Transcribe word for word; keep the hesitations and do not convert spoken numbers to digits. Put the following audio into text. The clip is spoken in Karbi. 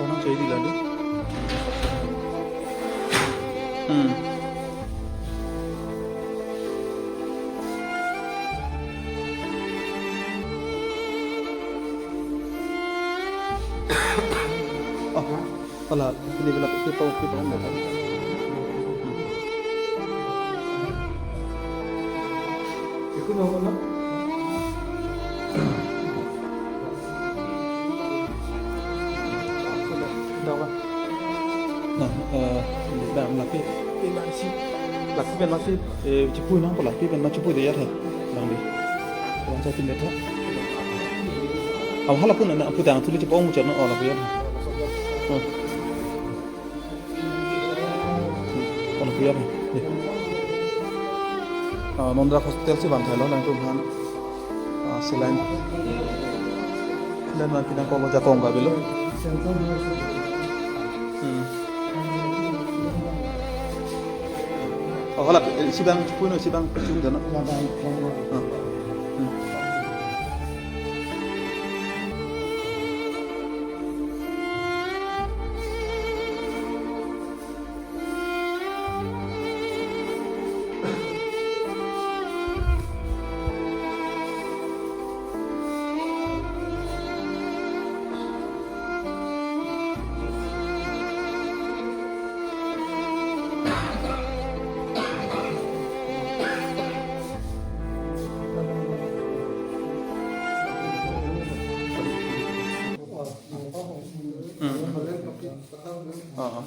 Nang choi di lalo. Hmm. Oh, hala, ini belak, kita, kita, kita. Ikut nama na? Dawa. Nah, eh, ini dah laki. Laki pen masih, eh, chepui nang pula, laki pen masih chepui dia ya, bang di. Bang saya pindah tha. Aw, hala pun anak putang tulis chepui muchar na, oh, laki ya. Oh. Kono puya ni. Ah, non dak hospital si bang thelo nangtum aphan. Ah, saline. Saline ma pinang kolo jakong ka bilo. Hmm. Oh, hala, eh, si bang puno, si bang chung jana. Ah. Hmm. Hmm. Ah, ah.